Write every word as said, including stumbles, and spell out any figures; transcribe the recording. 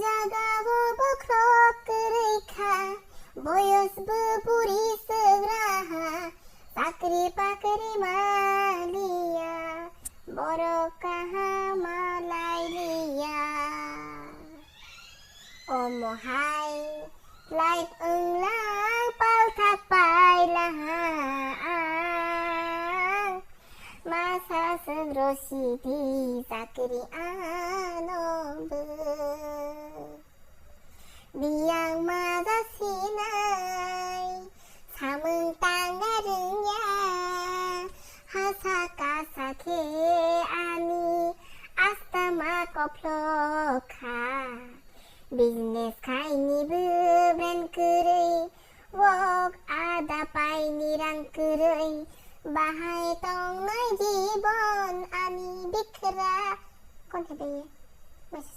Jagao bokhorok kwrwi kha, boyos bo buri swgra ha, chakri pakri maliya, borok kaham lailiya. Omo hai life wnglang palthak pailaha ang, masa swk rosidi chakri ano bo. Biyang maja sinai, samung tangna rwngya, hasa kasa khe ani astama kophlo kha. Business khaini bo brand kwrwi, wok ada paini rang kwrwi, bahai tongnai jibon ani bikra. Kon khe beye? Masa